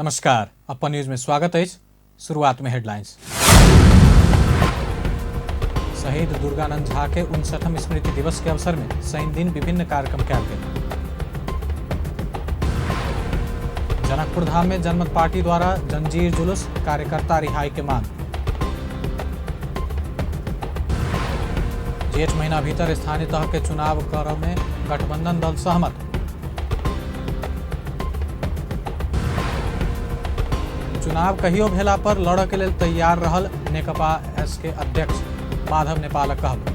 नमस्कार, अपन न्यूज में स्वागत है। शुरुआत में हेडलाइंस। शहीद दुर्गानंद झा के 59ठम स्मृति दिवस के अवसर में शनि दिन विभिन्न कार्यक्रम कयल गेल। जनकपुर धाम में जनमत पार्टी द्वारा जंजीर जुलूस, कार्यकर्ता रिहाई के मांग। जेठ महीना भीतर स्थानीय तह के चुनाव करय में गठबंधन दल सहमत। चुनाव कहियो भेला पर लड़य के लेल तैयार रहल नेकपा एस के अध्यक्ष माधव नेपालक कहब।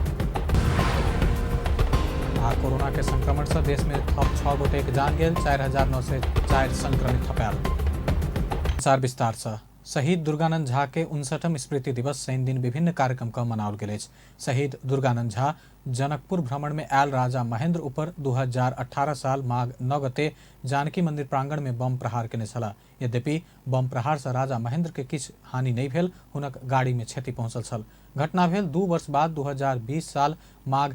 आ कोरोना के संक्रमण से देश में थप 6 गोटे के जान गेल, 4904 संक्रमित थपायल। समाचार विस्तार से। शहीद दुर्गानंद झा के 59ठम स्मृति दिवस शनि दिन विभिन्न कार्यक्रम क मनाओल गेल अछि। शहीद दुर्गानंद झा जनकपुर भ्रमण में आयल राजा महेंद्र ऊपर 2018 साल माघ 9 गते जानकी मंदिर प्रांगण में बम प्रहार केने छलाह। यद्यपि बम प्रहार से राजा महेंद्र के किछु हानि नहीं भेल, हुनक गाड़ी में क्षति पहुंचल छल। घटना भेल 2 वर्ष बाद 2020 साल माघ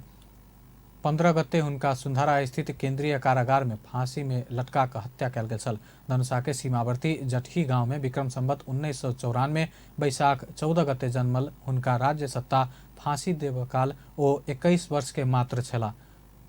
15 गते हुनका सुंधारा स्थित केंद्रीय कारागार में फांसी में लटका कऽ हत्या कयल गेल छल। धनुषा के सीमावर्ती जटही गांव में विक्रम संवत 1994 बैसाख 14 गते जन्मल हुनका राज्य सत्ता फांसी देबऽ काल ओ 21 वर्ष के मात्र छलाह।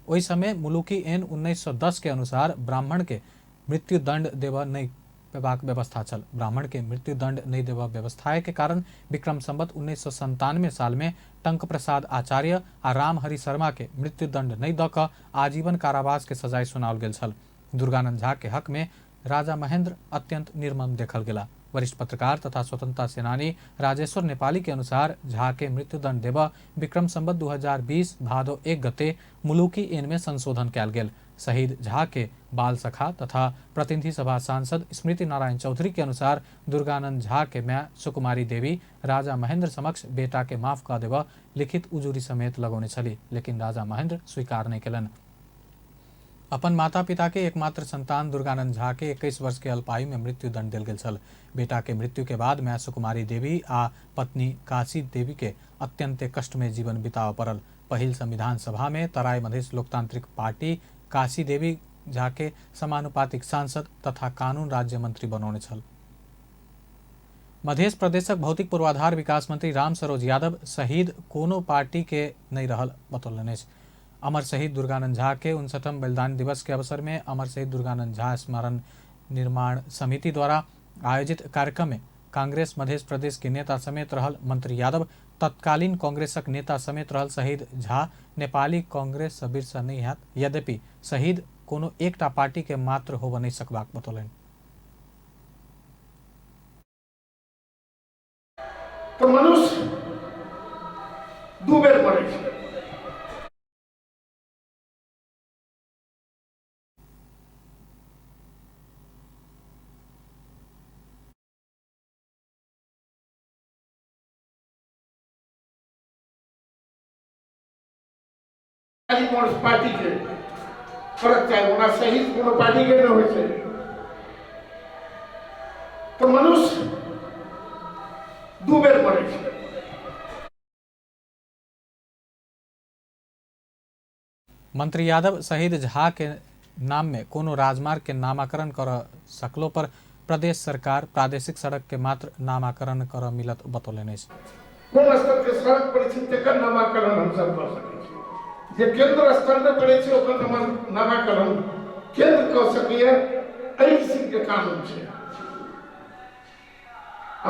ओहि समय मुलुकी एन 1910 के अनुसार ब्राह्मण के मृत्युदंड देबऽ नहि पेबाक व्यवस्था छल। ब्राह्मण के मृत्युदंड नहि देबऽ व्यवस्था के कारण विक्रम संवत 1997 साल में टंक प्रसाद आचार्य आ रामहरि शर्मा के मृत्युदंड नहि दऽ कऽ आजीवन कारावास के सजाय सुनाओल गेल छल। दुर्गानंद झा के हक में राजा महेंद्र अत्यंत निर्मम देखल गेला। वरिष्ठ पत्रकार तथा स्वतंत्रता सेनानी राजेश्वर नेपाली के अनुसार झा के मृत्युदंड देबऽ विक्रम संवत 2020 भादो 1 गते मुलुकी एन में संशोधन कयल गेल। शहीद झा के बाल सखा तथा प्रतिनिधि सभा सांसद स्मृति नारायण चौधरी के अनुसार दुर्गानंद झा के माय सुकुमारी देवी राजा महेंद्र समक्ष बेटा के माफ कऽ देबऽ लिखित उजूरी समेत लगौने छली, लेकिन राजा महेंद्र स्वीकार नहीं केलनि। अपन माता पिता के एकमात्र संतान दुर्गानंद झा के 21 वर्ष के अल्पायु में मृत्युदंड देल गेल छल। बेटा के मृत्यु के बाद माय सुकुमारी देवी आ पत्नी काशी देवी के अत्यंत कष्ट में जीवन बिताबऽ पड़ल। पहिल संविधान सभा में तराई मधेश लोकतांत्रिक पार्टी काशी देवी झा के समानुपातिक सांसद तथा कानून राज्य मंत्री बनौने छल। मध्य प्रदेशक भौतिक पूर्वाधार विकास मंत्री राम सरोज यादव शहीद कोनो पार्टी के नहीं रहल बतौलनि अछि। अमर शहीद दुर्गानंद झा के 59ठम बलिदान दिवस के अवसर में अमर शहीद दुर्गानंद झा स्मरण निर्माण समिति द्वारा आयोजित कार्यक्रम में कांग्रेस मध्य प्रदेश के नेता समेत रहल मंत्री यादव तत्कालीन कांग्रेसक नेता समेत रहल शहीद झा नेपाली कांग्रेस से बिरसा नहीं हैत, यद्यपि शहीद कोनो एकटा पार्टी के मात्र होबऽ नहीं सकबाक बतौलनि। तो मनुष्य दू बेर मरै छै। पार्टी के फरक चाही, ओना शहीद कोनो पार्टी के नहि होइ छै। तो मनुष्य दू बेर मरै छै। मंत्री यादव शहीद झा के नाम में कोनो राजमार्ग के नामाकरण कर सकलो पर प्रदेश सरकार प्रादेशिक सड़क के मात्र नामाकरण कर मिलत बतौलनि अछि। कोन स्तर के सड़क पड़ै छै तकर नामाकरण हमसब कऽ सकै छी। जे केंद्र स्तर में पड़ै छै ओकर नामाकरण केंद्र कऽ सकैए, एहि किसिम के कानून छै।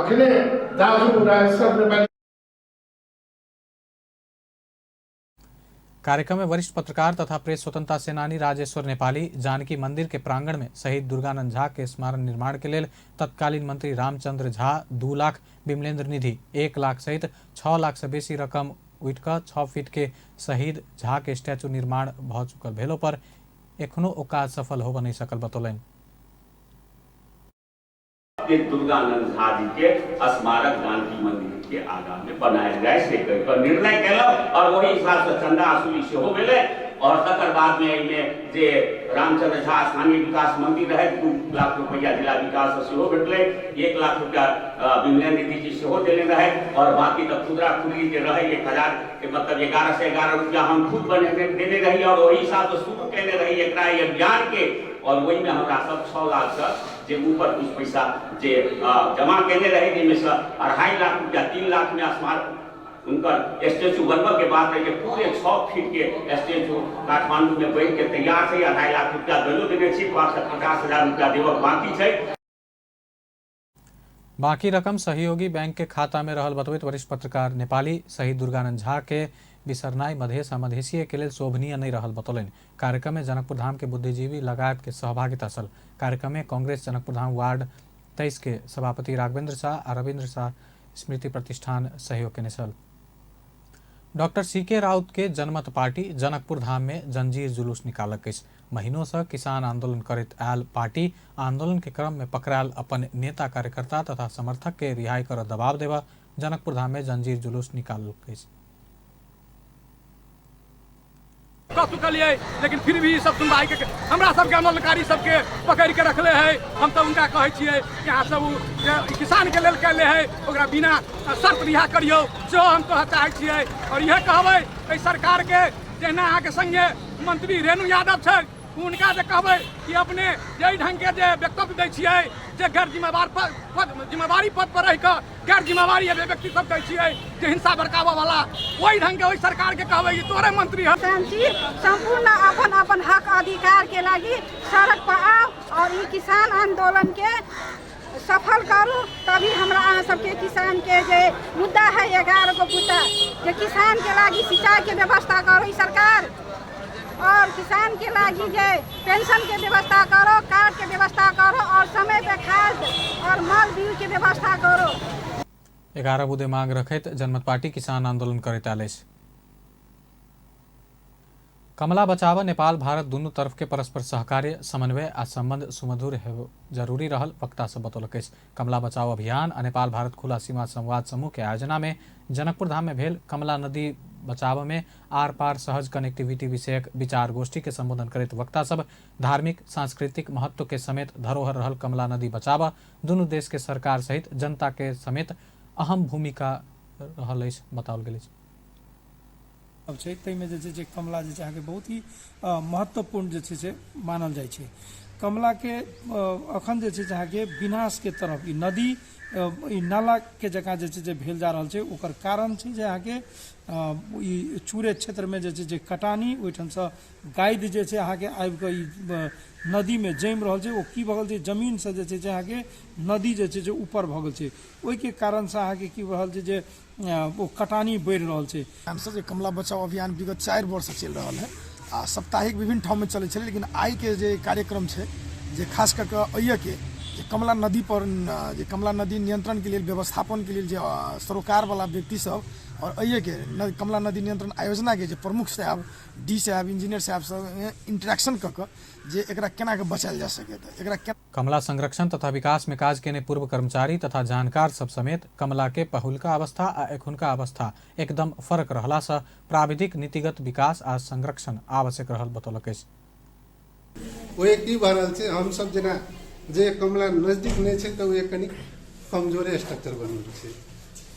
अखने दाजू राय सब नेपाली कार्यक्रम में वरिष्ठ पत्रकार तथा प्रेस स्वतंत्रता सेनानी राजेश्वर नेपाली जानकी मंदिर के प्रांगण में शहीद दुर्गानंद झा के स्मारक निर्माण के लेल तत्कालीन मंत्री रामचंद्र झा 2 लाख, विमलेंद्र निधि 1 लाख सहित 6 लाख से बेसी रकम उठि कऽ 6 फीट के शहीद झा के स्टैचू निर्माण भऽ चुकल भेलो पर एखनो ओ काज सफल होबऽ नहीं सकल बतौलनि। के दुर्गानंद झा जी के स्मारक जानकी मंदिर के आगा में बनायल जाय से कहि कऽ निर्णय केलक और ओहि हिसाब से चंदा वसूली सेहो भेलै। और तकर बाद में एहिमे जे रामचंद्र झा स्थानीय विकास मंत्री रहै 2 लाख रुपया जिला विकास से सेहो भेटलै, 1 लाख रुपया विमलेंद्र निधि जी सेहो देने रहै। और बाकी तऽ खुदरा खुदरी जे रहै 1000 के मतलब 1111 रुपया हम खुद बनेने देने रही और ओहि हिसाब से शुरू केने रही एकरा अभियान के। और ओहिमे हमरा सब 6 लाख से जे ऊपर किछु पैसा जे जमा केने रहै, जाहिमे सँ 2.5 लाख रुपया 3 लाख मे स्मारक हुनकर स्टैचू बनबऽ के बात रहै, जे पूरे 6 फीट के स्टैचू काठमांडू में बनि के तैयार छै। 2.5 लाख रुपया दैयो देने छी, 5,50,000 रुपया देबऽ बाकी छै। बाकी रकम सहयोगी बैंक के खाता में रहल बतबैत वरिष्ठ पत्रकार नेपाली शहीद दुर्गानंद झा के बिसरनाई मधेश आ मधेशीय के लेल शोभनीय नहीं रहल बतौलनि। कार्यक्रम में जनकपुर धाम के बुद्धिजीवी लगायत के सहभागिता छल। कार्यक्रम में कांग्रेस जनकपुर धाम वार्ड 23 के सभापति राघवेंद्र शाह आ रविन्द्र शाह स्मृति प्रतिष्ठान सहयोग केने छल। Doctor CK. राउत के जनमत पार्टी जनकपुर धाम में जंजीर जुलूस निकालक अछि। महीनों से किसान आंदोलन करैत आयल पार्टी आंदोलन के क्रम में पकड़ायल अपन नेता कार्यकर्ता तथा समर्थक के रिहाई कर दबाव देवा जनकपुर धाम में जंजीर जुलूस निकालक अछि। कह चुकलिए, लेकिन फिर भी सब सुनवाई के हमरा सबके आंदोलनकारी सबके पकड़ के रखले है। हम तो उनका कहै छियै कि अहाँ सब किसान के लेल कैले है, ओकरा बिना शर्त रिहा करियौ, सेहो हम तो चाहै छियै। और इएह कहबै एहि सरकार के, जहिना अहाँके संगे मंत्री रेणु यादव छै, हुनका जे कहबै कि अपने जाहि ढंग के जे वक्तव्य दै छियै, जे गैर जिम्मेवार पद जिम्मेवारी पद पर रहि कऽ गैर जिम्मेवारी अभिव्यक्ति सब दै छियै, जे हिंसा भड़काबऽ वाला, ओहि ढंग के ओहि सरकार के कहबै कि तोरे मंत्री है। सम्पूर्ण अपन अपन हक अधिकार के लागि सड़क पर आउ और ई किसान आंदोलन के सफल करू, तभी हमरा अहाँ सबके किसान के जे मुद्दा है 11 गो मुद्दा, जे किसान के लागि सिंचाई के व्यवस्था करू ई सरकार, और किसान के लागि जे पेंशन के व्यवस्था करो, कार्ड के व्यवस्था करो और समय पे खाद और मल बीज के व्यवस्था करो। 11 बुदे मांग रखैत जनमत पार्टी किसान आंदोलन करैत आयल अछि। कमला बचाव नेपाल भारत दुनू तरफ के परस्पर सहकार्य समन्वय आ संबंध सुमधुर हेब जरूरी रहल वक्ता सब बतौलक अछि। कमला बचाओ अभियान आ नेपाल भारत खुला सीमा संवाद समूह के आयोजना में जनकपुर धाम में भेल कमला नदी बचाव में आर पार सहज कनेक्टिविटी विषयक विचार गोष्ठी के संबोधन करैत वक्ता सब धार्मिक सांस्कृतिक महत्व के समेत धरोहर रहल कमला नदी बचाव दुनू देश के सरकार सहित जनता के समेत अहम भूमिका रहल अछि बताओल गेल अछि। अब छै ताहिमे जे छै से कमला जे छै अहाँके बहुत ही महत्वपूर्ण जे छै से मानल जाइ छै। कमलाके अखन जे छै से अहाँके विनाशके तरफ ई नदी ई नालाके जकाँ जे छै से भेल जा रहल छै। ओकर कारण छै जे अहाँके ई चूरे क्षेत्रमे जे छै जे कटानी ओहिठामसँ गादि जे छै अहाँके आबिकऽ ई नदीमे जमि रहल छै। ओ की भऽ गेल छै, जमीनसँ जे छै से अहाँके नदी जे छै से ऊपर भऽ गेल छै। ओहिके कारणसँ अहाँके की भऽ रहल छै जे ओ कटानी बढ़ि रहल छै। हमसब जे कमला बचाओ अभियान विगत 4 वर्ष से चलि रहल है आ साप्ताहिक विभिन्न ठाममे चलै छलै, लेकिन आइके जे कार्यक्रम छै जे खास कऽ कऽ एहिके जे कमला नदी पर जे कमला नदी नियंत्रणके लेल व्यवस्थापनके लेल जे सरोकारवला व्यक्ति सब और एहिके कमला नदी नियंत्रण आयोजनाके जे प्रमुख साहब, डी साहब, इंजीनियर साहब सब इंटरेक्शन कऽ कऽ जे एकरा केना कऽ बचायल जा सकै, तऽ एकरा कमला संरक्षण तथा विकास में काज केने पूर्व कर्मचारी तथा जानकार सब समेत कमला के पहिलुका अवस्था आ एखुनका अवस्था एकदम फरक रहला से प्राविधिक नीतिगत विकास आ संरक्षण आवश्यक रहल बतौलक अछि। ओहे की भऽ रहल छै, हमसब जेना जे कमला नजदीक नहि छै तऽ ओ कनि कमजोरे स्ट्रक्चर बनल छै,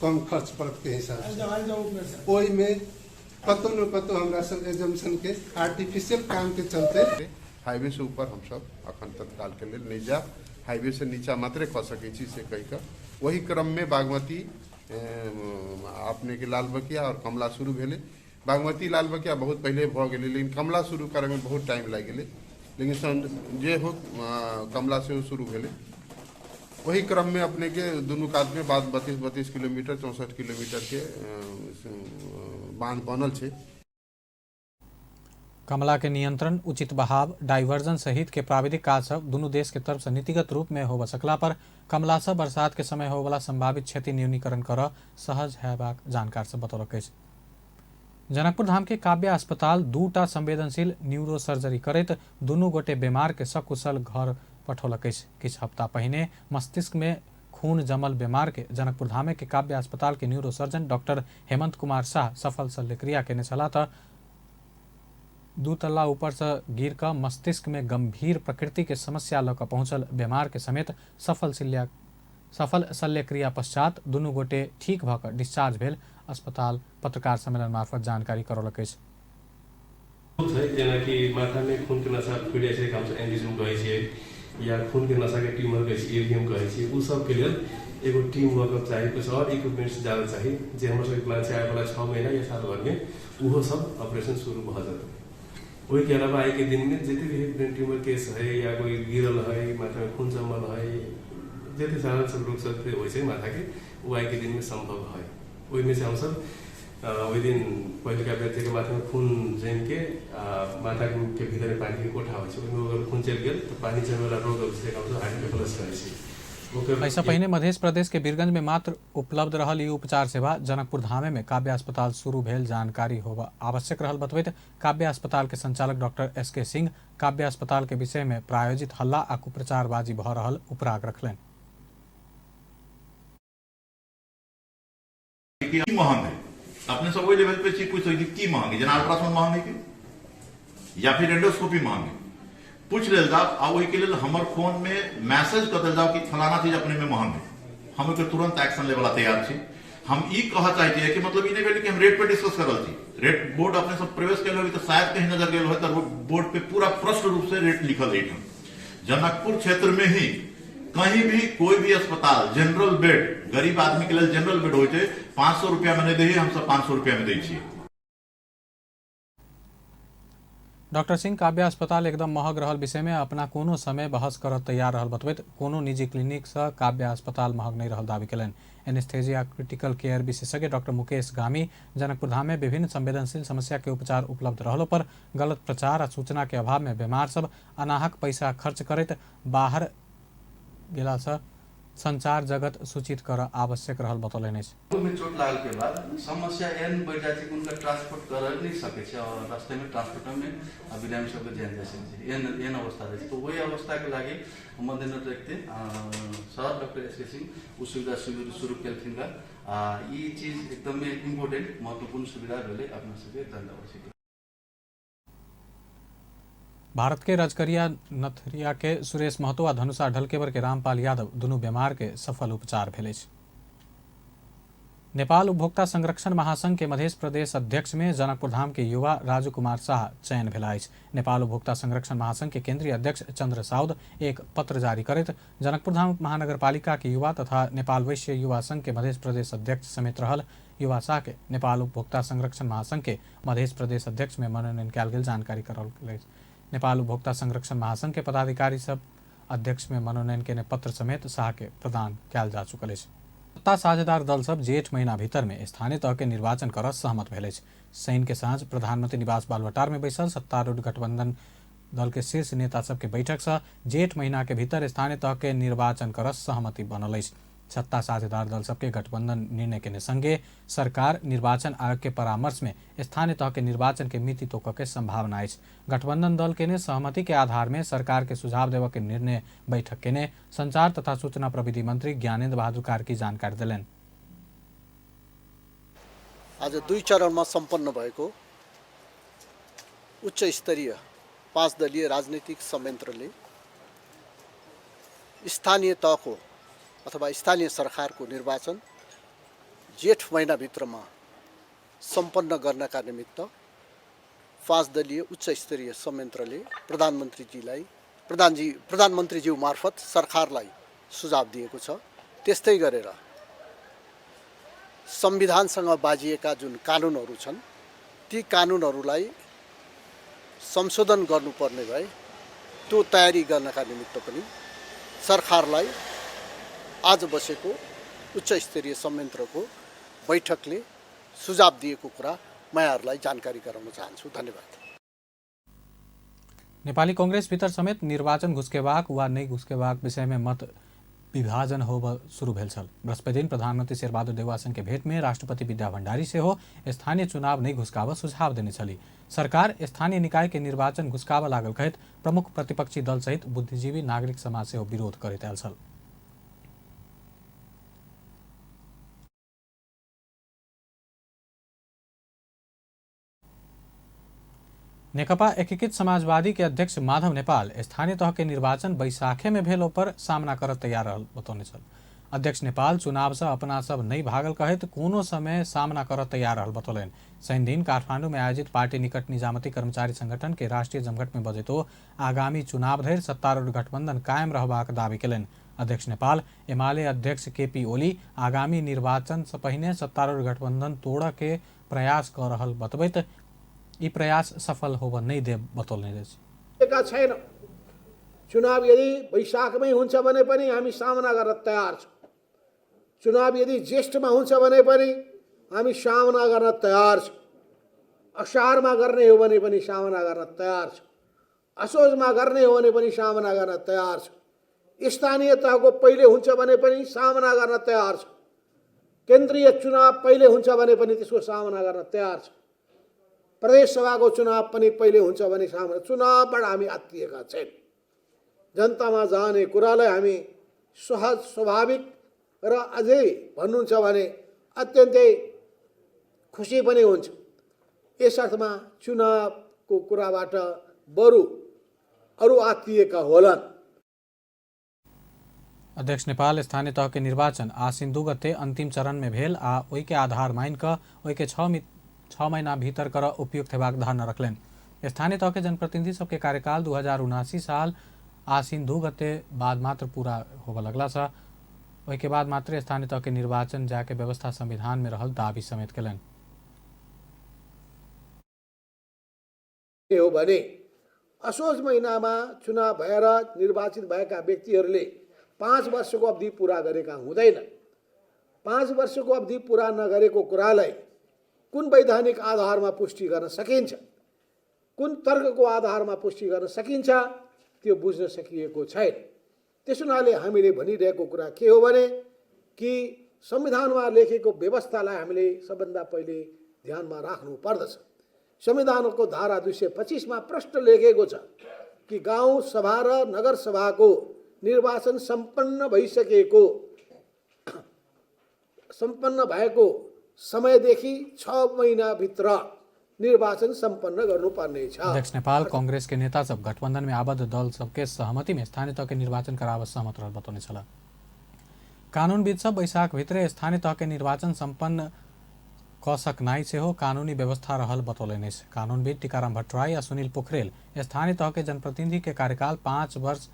कम खर्च पड़त के हिसाब से। ओहिमे कतौ न कतौ हमरा सब एजम्पशन के आर्टिफिशियल काम के चलते हाईवे से ऊपर हमसब अखन तत्काल के लेल नहि जायब, हाईवे से नीचा मात्रे कऽ सकै छी से कहि कऽ। ओही क्रम में बागमती अपने के लालबकिया और कमला शुरू भेलै। बागमती लालबकिया बहुत पहले भऽ गेलै, लेकिन कमला शुरू करैमे बहुत टाइम लागि गेलै, लेकिन जे हो कमला सेहो शुरू भेलै। ओही क्रम में अपने के दुनू कात में बाद 32-32 किलोमीटर 64 किलोमीटर के बांध बनल छै। कमला के नियंत्रण, उचित बहाव, डाइवर्जन सहित के प्राविधिक काज सब दुनू देश के तरफ से नीतिगत रूप में होबऽ सकला पर कमला से बरसात के समय होबऽवला संभावित क्षति न्यूनीकरण करऽ सहज हेबाक जानकार सब बतौलक अछि। जनकपुर धाम के काव्या अस्पताल 2टा संवेदनशील न्यूरो सर्जरी करैत दुनू गोटे बीमार के सकुशल घर पठौलक अछि। किछु हफ्ता पहिने मस्तिष्क में खून जमल बीमार के जनकपुर धामे के काव्या अस्पताल के neuro surgeon doctor Hemant Kumar Shah सफल शल्यक्रिया केने छलाह तऽ 2 तल्ला ऊपर से गिर कऽ मस्तिष्क में गंभीर प्रकृति के समस्या लऽ कऽ पहुंचल बीमार के समेत सफल शल्यक्रिया पश्चात दुनू गोटे ठीक भऽ कऽ डिस्चार्ज भेल अस्पताल पत्रकार सम्मेलन मार्फत जानकारी करौलक अछि। जेनाकि माथामे खूनके नसा फुलि जाइ छै, हमसब एन्यूरिज्म कहै छियै, या खूनके नसाके ट्यूमर कहै छी, एवीएम कहै छी, ओ सबके लेल एगो टीम वर्कअप चाही, कुछ और इक्विपमेंट्स ज़्यादा चाही। जे हमर सबके प्लान छै आबे वाला 6 महीना या साल भरमे ओहो सब ऑपरेशन शुरू भऽ जेतै। ओहिके अलावा आइके दिनमे जते भी ब्रेन ट्यूमर केस है या कोई गिरल है, माथामे खून जमल है, जते साधारण सब रोग सब होइ छै माथाके, ओ आइके दिनमे सम्भव है। ओहिमे से हमसब ओहि दिन पहिलुका बेर जेकर माथामे खून जमिके माथाके भीतर पानीके कोठा होइ छै, ओहिमे अगर खून चलि गेल तऽ पानी जमेवाला रोग अबै छै, हमसब हाइड्रोकेफलस कहै छी। ऐसा पहिने मध्य प्रदेश के बीरगंज में मात्र उपलब्ध रहल ई उपचार सेवा जनकपुर धामे में काव्य अस्पताल शुरू भेल जानकारी होबा आवश्यक रहल बतबैत काव्य अस्पताल के संचालक डॉक्टर एस के सिंह काव्य अस्पताल के विषय में प्रायोजित हल्ला आ कुप्रचारबाजी भऽ रहल उपराग रखलनि। की महंग है अपने सब ओहि लेवल पे छी पूछ सकै छी की महंग है, जेना अल्ट्रासाउंड महंग है कि या फिर एंडोस्कोपी महंग है, पूछ लेल जाओ। आ ओहिके लेल हमर फोन में मैसेज कऽ देल जाओ कि फलाना चीज अपने में महंग है, हम ओकर तुरंत एक्शन लेवला तैयार छी। हम ई कहऽ चाहै छियै कि मतलब ई नहि भेल कि हम रेट पे डिस्कस कर रहल छी। रेट बोर्ड अपने सब प्रवेश कयल होबी तऽ शायद कहीं नजर गेल होय तऽ बोर्ड पे पूरा प्रष्ट रूप से रेट लिखल है। जनकपुर क्षेत्र में ही कहीं भी कोई भी अस्पताल जनरल बेड गरीब आदमी के लेल जनरल बेड होइ छै 500 रुपया में नहीं दै, हम सब 500 रुपया में दै छियै। डॉक्टर सिंह काव्य अस्पताल एकदम महग रहल विषय में अपना कोनो समय बहस करऽ तैयार रहल बतबैत कोनो निजी क्लिनिक से काव्य अस्पताल महग नहीं रहल दावी कयलनि। एनेस्थेजिया क्रिटिकल केयर विशेषज्ञ डॉक्टर मुकेश गामी जनकपुर धाम में विभिन्न संवेदनशील समस्या के उपचार उपलब्ध रहलो पर गलत प्रचार आ सूचना के अभाव में बीमार सब अनाहक पैसा खर्च करैत बाहर गेला से संचार जगत सूचित कर आवश्यक रहल बतौलनि अछि। में चोट लागल के बाद समस्या एहन बढ़ि जाइ छै कि हुनका ट्रांसपोर्ट कर नहीं सकै छै और रास्ते में ट्रांसपोर्ट में बिरामी सबके जान जा सकै छै, एहन एहन अवस्था रहै छै। तो वही अवस्था के लागि मद्देनजर रखते सर डॉक्टर एस के सिंह उ सुविधा शुरू केलखिन। आ ई चीज एकदमै इम्पोर्टेंट महत्वपूर्ण सुविधा भेलै अपना सबके जनतावासीके। भारत के रजकरिया नथरिया के सुरेश महतो आ धनुषा ढलकेबर के रामपाल यादव दुनू बीमार के सफल उपचार भेल अछि। नेपाल उपभोक्ता संरक्षण महासंघ के मध्य प्रदेश अध्यक्ष में जनकपुर धाम के युवा राजू कुमार शाह चयन भेला अछि। नेपाल उपभोक्ता संरक्षण महासंघ के केंद्रीय अध्यक्ष चंद्र साउद एक पत्र जारी करैत जनकपुर धाम महानगरपालिका के युवा तथा नेपाल वैश्य युवा संघ के मध्य प्रदेश अध्यक्ष समेत रहल युवा शाह के नेपाल उपभोक्ता संरक्षण महासंघ के मध्य प्रदेश अध्यक्ष में मनोनयन कयल गेल जानकारी कराओल गेल अछि। नेपाल उपभोक्ता संरक्षण महासंघ के पदाधिकारी सब अध्यक्ष में मनोनयन के पत्र समेत शाह के प्रदान कयल जा चुकल अछि। सत्ता साझेदार दल सब जेठ महीना भीतर में स्थानीय तह के निर्वाचन कर सहमत भेल अछि। शनि के साँझ प्रधानमंत्री निवास बालुवाटार में बैसल सत्तारूढ़ गठबंधन दल के शीर्ष नेता सबके बैठक से जेठ महीना के भीतर स्थानीय तह के निर्वाचन कर सहमति बनल अछि। सत्ता साझेदार दल सबके गठबंधन निर्णय के संगे सरकार निर्वाचन आयोग के परामर्श में स्थानीय तह के निर्वाचन के मिति तोक के संभावना अछि। गठबंधन दल के ने सहमति के आधार में सरकार के सुझाव देवे के निर्णय बैठक के ने संचार तथा सूचना प्रविधि मंत्री ज्ञानेन्द्र बहादुर कार्की जानकारी दिलनि। आज दुई चरणमा सम्पन्न भएको उच्च स्तरीय 5 दलीय राजनीतिक संयन्त्रले स्थानीय तहको अथवा स्थानीय सरकारको निर्वाचन जेठ महिनाभित्रमा सम्पन्न गर्नका निमित्त 5 दलीय उच्च स्तरीय संयन्त्रले प्रधानमन्त्रीज्यू मार्फत सरकारलाई सुझाव दिएको छ। त्यस्तै गरेर संविधानसँग बाजिएका जुन कानुनहरू छन् ती कानुनहरूलाई संशोधन गर्नुपर्ने भए त्यो तयारी गर्नका निमित्त पनि सरकारलाई आज बसेको उच्च स्तरीय संयन्त्रको बैठकले सुझाव दिएको कुरा म यहाँहरूलाई जानकारी गराउन चाहन्छु। धन्यवाद। नेपाली कांग्रेस भीतर समेत निर्वाचन घुसकेबाक वा नहि घुसकेबाक विषय में मत विभाजन होब शुरू भेल छल। बृहस्पति दिन प्रधानमंत्री शेरबहादुर देउवा संग के भेंट में राष्ट्रपति विद्या भंडारी सेहो स्थानीय चुनाव नहीं घुसकाब सुझाव देने छली। सरकार स्थानीय निकाय के निर्वाचन घुसकाब लागल कहैत प्रमुख प्रतिपक्षी दल सहित बुद्धिजीवी नागरिक समाज सेहो विरोध करैत आयल छल। नेकपा एकीकृत समाजवादी के अध्यक्ष माधव नेपाल स्थानीय तह के निर्वाचन बैसाखे में भेल पर सामना कर तैयार रहल बतौने छल। अध्यक्ष नेपाल चुनाव से अपना सब नहीं भागल कहैत कोनो समय सामना करऽ तैयार रहल बतौलनि। शनिदिन काठमांडू में आयोजित पार्टी निकट निजामती कर्मचारी संगठन के राष्ट्रीय जमघट में बजैत ओ आगामी चुनाव धरि सत्तारूढ़ गठबंधन कायम रहबाक दावी केलनि। अध्यक्ष नेपाल एमाले अध्यक्ष केपी ओली आगामी निर्वाचन से पहिने सत्तारूढ़ गठबंधन तोड़ऽ के प्रयास कऽ रहल बतबैत ई प्रयास सफल होबऽ नहि देब बतौलनि अछि। छैन। चुनाव यदि वैशाखमै हुन्छ भने पनि हामी सामना गर्न तयार छौँ। चुनाव यदि ज्येष्ठमा हुन्छ भने पनि हामी सामना गर्न तयार छौँ। असारमा गर्ने हो भने पनि सामना गर्न तयार छौँ। असोजमा गर्ने हो भने पनि सामना गर्न तयार छौँ। स्थानीय तहको पहिले हुन्छ भने पनि सामना गर्न तयार छौँ। केन्द्रीय चुनाव पहिले हुन्छ भने पनि त्यसको सामना गर्न तयार छौँ। प्रदेश सभाको चुनाव पनि पहिले हुन्छ भने सामना, चुनावबाट हामी आत्तिएका छैनौँ। जनतामा जाने कुरालाई हामी सहज स्वाभाविक र अझै भन्नुहुन्छ भने अत्यन्तै खुसी पनि हुन्छ। यस अर्थमा चुनावको कुराबाट बरु अरू आत्तिएका होलान्। अध्यक्ष नेपाल स्थानीय तह के निर्वाचन आसिन 2 गते अंतिम चरण में भेल आ ओहि के आधार मान कऽ ओहि के 6 महीना भीतर कर उपयुक्त हेबाक धारणा रखलनि। स्थानीय तह के जनप्रतिनिधि सबके कार्यकाल 2079 साल आसिन 2 गते बाद मात्र पूरा होबऽ लगला सँ ओहि के बाद मात्र स्थानीय तह के निर्वाचन जाके व्यवस्था संविधान में रहल दावी समेत केलनि। हो भने असोज महिनामा चुनाव भएर निर्वाचित भएका व्यक्तिहरूले 5 वर्षको अवधि पुरा गरेका हुँदैन। 5 वर्षको अवधि पुरा नगरेको कुरालाई कुन वैधानिक आधारमा पुष्टि गर्न सकिन्छ, कुन तर्कको आधारमा पुष्टि गर्न सकिन्छ त्यो बुझ्न सकिएको छैन। त्यस हुनाले हामीले भनिरहेको कुरा के हो भने कि संविधानमा लेखेको व्यवस्थालाई हामीले सबभन्दा पहिले ध्यानमा राख्नु पर्दछ। संविधानको धारा 225 मा प्रष्ट लेखेको छ कि गाउँ सभा र नगर सभाको निर्वाचन सम्पन्न भएको समयदेखि 6 महिनाभित्र निर्वाचन सम्पन्न गर्नुपर्नेछ। अध्यक्ष नेपाल कांग्रेस के नेता सब गठबंधन में आबद्ध दल सबके सहमति में स्थानीय तह के निर्वाचन कराब सहमत रहल बतौने छल। कानूनविद सब बैशाख भित्रे स्थानीय तह के निर्वाचन सम्पन्न क सकनाइ सेहो कानूनी व्यवस्था रहल बतौलनि अछि। कानूनविद टीकाराम भट्टराई आ सुनील पोखरेल स्थानीय तह के जनप्रतिनिधि के कार्यकाल 5 वर्ष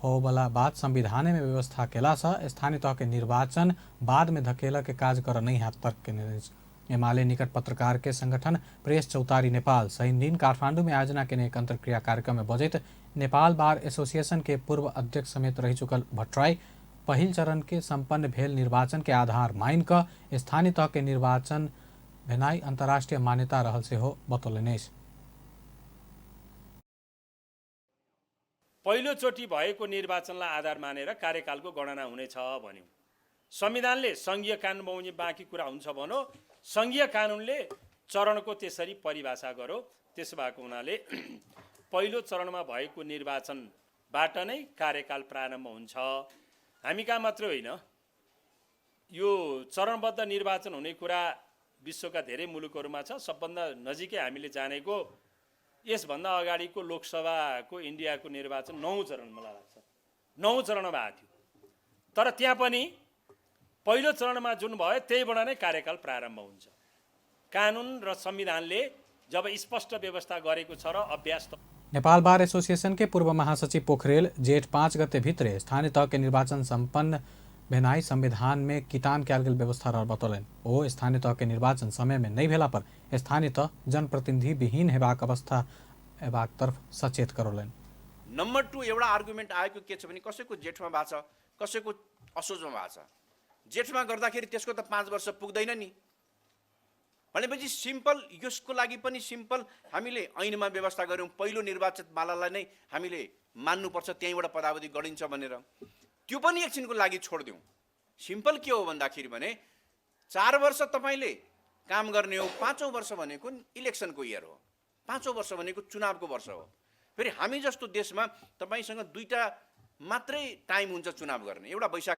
होबला बात संविधान में व्यवस्था केला से स्थानीय तह के निर्वाचन बाद में धकेल के काज कर नहीं हैत तर्क केने अछि। एमाले निकट पत्रकार के संगठन प्रेस चौतारी नेपाल शनिदिन काठमांडू में आयोजना केने एक अंतर्क्रिया कार्यक्रम में बजैत नेपाल बार एसोसिएशन के पूर्व अध्यक्ष समेत रहि चुकल भट्टराई पहिल चरण के संपन्न भेल निर्वाचन के आधार मान कऽ स्थानीय तह के निर्वाचन भेनाइ अंतर्राष्ट्रीय मान्यता रहल सेहो बतौलनि अछि। पहिलोचोटि भएको निर्वाचनलाई आधार मानेर कार्यकालको गणना हुनेछ भन्यौँ। संविधानले सङ्घीय कानुन बमोजिम बाँकी कुरा हुन्छ भनो, सङ्घीय कानुनले चरणको त्यसरी परिभाषा गरो। त्यसो भएको हुनाले पहिलो चरणमा भएको निर्वाचनबाट नै कार्यकाल प्रारम्भ हुन्छ। हामी कहाँ मात्रै होइन, यो चरणबद्ध निर्वाचन हुने कुरा विश्वका धेरै मुलुकहरूमा छ। सबभन्दा नजिकै हामीले जानेको यसभन्दा अगाडिको लोकसभाको इन्डियाको निर्वाचन 9 चरण, मलाई लाग्छ 9 चरणमा भएको थियो। तर त्यहाँ पनि पहिलो चरणमा जुन भयो त्यहीबाट नै कार्यकाल प्रारम्भ हुन्छ। कानुन र संविधानले जब स्पष्ट व्यवस्था गरेको छ र अभ्यास। नेपाल बार एसोसिएशन के पूर्व महासचिव पोखरेल जेठ 5 गते भित्रे स्थानीय तह के निर्वाचन सम्पन्न भेनाइ संविधान में कितान कयल गेल व्यवस्था रहल बतौलनि। ओ स्थानीय तह के निर्वाचन समय में नहीं भेला पर स्थानीय तह जनप्रतिनिधि विहीन हेबाक अवस्था हेबाक तरफ सचेत करौलनि। नम्बर 2 एउटा आर्गुमेन्ट आएको के छ भने कसैको जेठमा भएको छ, कसैको असोजमा भएको छ। जेठमा गर्दाखेरि त्यसको त 5 वर्ष पुग्दैन नि। भनेपछि सिम्पल यसको लागि पनि सिम्पल हामीले ऐनमा व्यवस्था गऱ्यौँ, पहिलो निर्वाचित मालालाई नै हामीले मान्नुपर्छ, त्यहीँबाट पदावधि गणिन्छ भनेर। त्यो पनि एकछिनको लागि छोडिदिउँ। सिम्पल के हो भन्दाखेरि भने 4 वर्ष तपाईँले काम गर्ने हो, 5औँ वर्ष भनेको इलेक्सनको इयर हो, 5औँ वर्ष भनेको चुनावको वर्ष हो। फेरि हामी जस्तो देशमा तपाईँसँग 2टा मात्रै टाइम हुन्छ चुनाव गर्ने, एउटा वैशाख।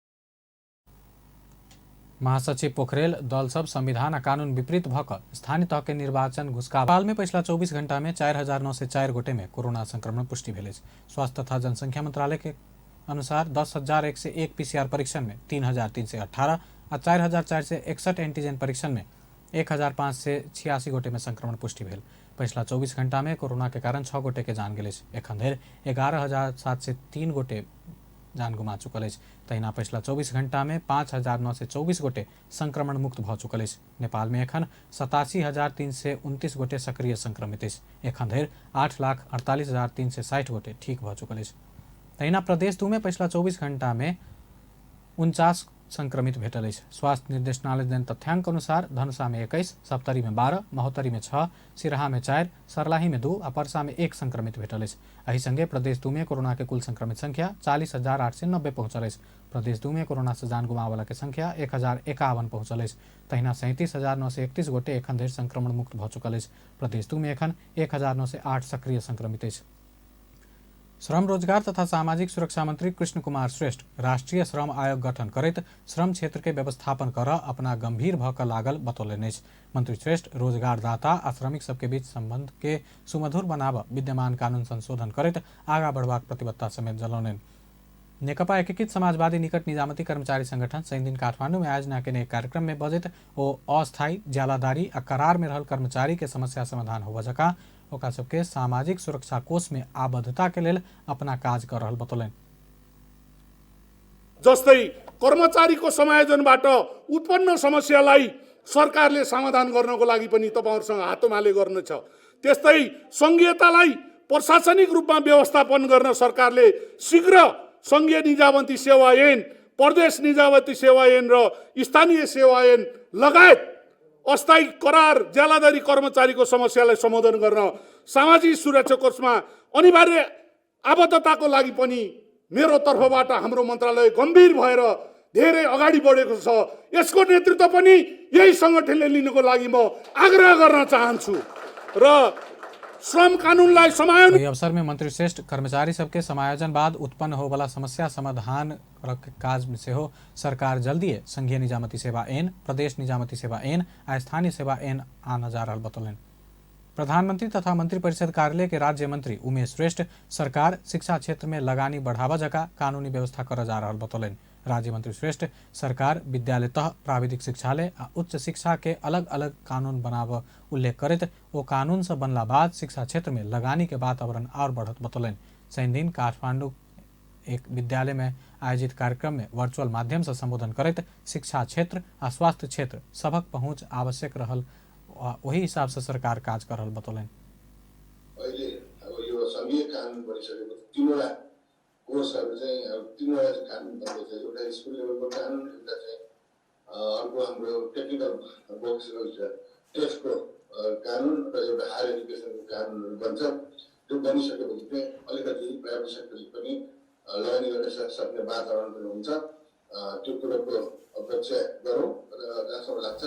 महासचिव पोखरेल दल सब संविधान आ कानून विपरीत भक स्थानीय तह के निर्वाचन घुसका। नेपाल में पिछला 24 घंटा में 4904 गोटे में कोरोना संक्रमण पुष्टि भेल अछि। स्वास्थ्य तथा जनसंख्या मंत्रालय के अनुसार 10,101 पीसीआर परीक्षण में 3,318 आ 4,461 एंटीजन परीक्षण में 1,586 गोटे में संक्रमण पुष्टि भेल। पछिला 24 घंटा में कोरोना के कारण 6 गोटे के जान गेल अछि। एखन धरि 11,703 गोटे जान गुमा चुकल अछि। तहिना पछिला 24 घंटा में 5,924 गोटे संक्रमण मुक्त भऽ चुकल अछि। नेपाल में एखन 87,329 गोटे सक्रिय संक्रमित अछि। एखन धरि 8,48,360 गोटे ठीक भऽ चुकल अछि। तहिना प्रदेश 2 में पछिला 24 घंटा में 49 संक्रमित भेटल अछि। स्वास्थ्य निर्देशनालय देन तथ्यांक अनुसार धनुषा में 21, सप्तरी में 12, महोत्तरी में 6, सिराहा में 4, सर्लाही में 2 आ परसा में 1 संक्रमित भेटल अछि। एहि संगे प्रदेश 2 में कोरोना के कुल संक्रमित संख्या 40,890 पहुंचल अछि। प्रदेश 2 में कोरोना से जान गुमावला के संख्या 1,051 पहुंचल अछि। तहिना 37,931 गोटे एखन धरि संक्रमण मुक्त भऽ चुकल अछि। प्रदेश 2 में एखन 1,908 सक्रिय संक्रमित अछि। श्रम रोजगार तथा सामाजिक सुरक्षा मंत्री कृष्ण कुमार श्रेष्ठ राष्ट्रीय श्रम आयोग गठन करैत श्रम क्षेत्र के व्यवस्थापन कर अपना गंभीर भऽ कऽ लागल बतौलनि अछि। मंत्री श्रेष्ठ रोजगारदाता आ श्रमिक सबके बीच संबंध के सुमधुर बनाब विद्यमान कानून संशोधन करैत आगा बढ़बाक प्रतिबद्धता समेत जनौलनि। नेकपा एकीकृत समाजवादी निकट निजामती कर्मचारी संगठन शनिदिन काठमांडू में आयोजना केने एक कार्यक्रम में बजैत ओ अस्थायी ज्यालादारी आ करार में रहल कर्मचारी के समस्या समाधान होबय जकाँ ओकरा सबके सामाजिक सुरक्षा कोष में आबद्धता के लेल अपना काज कर रहल बतौलनि। जस्तै कर्मचारीको समायोजनबाट उत्पन्न समस्यालाई सरकारले समाधान गर्नको लागि पनि तपाईहरुसँग हातोमाले गर्नु छ। त्यस्तै संघीयतालाई प्रशासनिक रूपमा व्यवस्थापन गर्न सरकारले शीघ्र संघीय निजामती सेवा ऐन, प्रदेश निजामती सेवा ऐन र स्थानीय सेवा ऐन लगायत अस्थायी करार ज्यालादारी कर्मचारीको समस्यालाई समाधान गर्न सामाजिक सुरक्षा कोषमा अनिवार्य आबद्धताको लागि पनि मेरो तर्फबाट हाम्रो मन्त्रालय गम्भीर भएर धेरै अगाडि बढेको छ। यसको नेतृत्व पनि यही संगठनले लिनुको लागि म आग्रह गर्न चाहन्छु र श्रम कानुनलाई समायोजन। एहि अवसर में मंत्री श्रेष्ठ कर्मचारी सबके समायोजन बाद उत्पन्न होबला समस्या समाधान काज में सेहो सरकार जल्दीए संघीय निजामती सेवा ऐन, प्रदेश निजामती सेवा ऐन आ स्थानीय सेवा ऐन आनऽ जा रहल बतौलनि। प्रधानमंत्री तथा मंत्रिपरिषद कार्यालय के राज्य मंत्री उमेश श्रेष्ठ सरकार शिक्षा क्षेत्र में लगानी बढ़ावा जका कानूनी व्यवस्था करऽ जा रहल बतौलनि। राज्य मंत्री श्रेष्ठ सरकार विद्यालय तह प्राविधिक शिक्षालय आ उच्च शिक्षा के अलग अलग कानून बनाब उल्लेख करैत ओ कानून से बनला बाद शिक्षा क्षेत्र में लगानी के वातावरण और बढ़त बतौलनि। शनिदिन काठमांडू एक विद्यालय में आयोजित कार्यक्रम में वर्चुअल माध्यम से संबोधन करैत शिक्षा क्षेत्र आ स्वास्थ्य क्षेत्र सभक पहुँच आवश्यक रहल वही हिसाब से सरकार काज कर रहल बतौलनि। अहिले अब यो संघीय कानुन बनिसकेपछि तीनवटा कोर्सहरू चाहिँ अब तीनवटा कानुन बन्दैछ। एउटा स्कुल लेभलको कानुन, एउटा चाहिँ अर्को हाम्रो टेक्निकल भोकेसनल टेस्टको कानुन र एउटा हायर एजुकेसनको कानुनहरू बन्छ। त्यो बनिसकेपछि चाहिँ अलिकति प्राइभेट सेक्टरले पनि लगानी गर्न सक्ने वातावरण पनि हुन्छ। त्यो कुरोको अपेक्षा गरौँ र जहाँसम्म लाग्छ।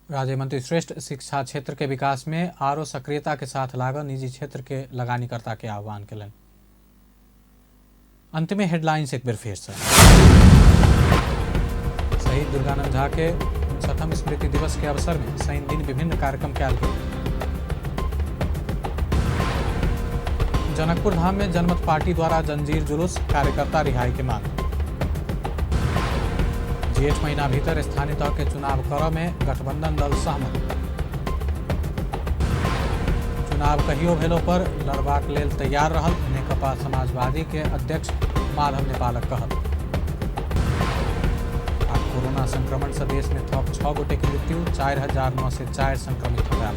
राज्य मंत्री श्रेष्ठ शिक्षा क्षेत्र के विकास में आरो सक्रियता के साथ लागल निजी क्षेत्र के लगानीकर्ता के आह्वान केलनि। अंत में हेडलाइंस एक बेर फिर से। शहीद दुर्गानंद झा के 59वां स्मृति दिवस के अवसर में शनि दिन विभिन्न कार्यक्रम कयल गेल। जनकपुर धाम में जनमत पार्टी द्वारा जंजीर जुलूस, कार्यकर्ता रिहाई के मांग। जेठ महीना भीतर स्थानीय तह के चुनाव कर में गठबंधन दल सहमत। चुनाव कहियो भेलो पर लड़बाक लेल तैयार रहल नेकपा समाजवादी के अध्यक्ष माधव नेपालक कहल। आ कोरोना संक्रमण से देश में थप 6 गोटे के मृत्यु, 4,904 संक्रमित हो गया।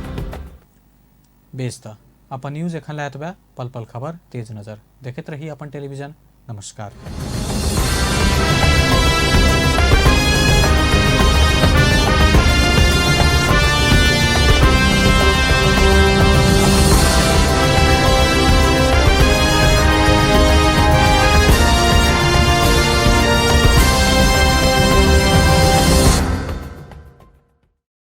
बेस त अपन न्यूज एखन लए एतबे। पल पल खबर तेज नजर देखैत रही अपन टेलीविजन। नमस्कार।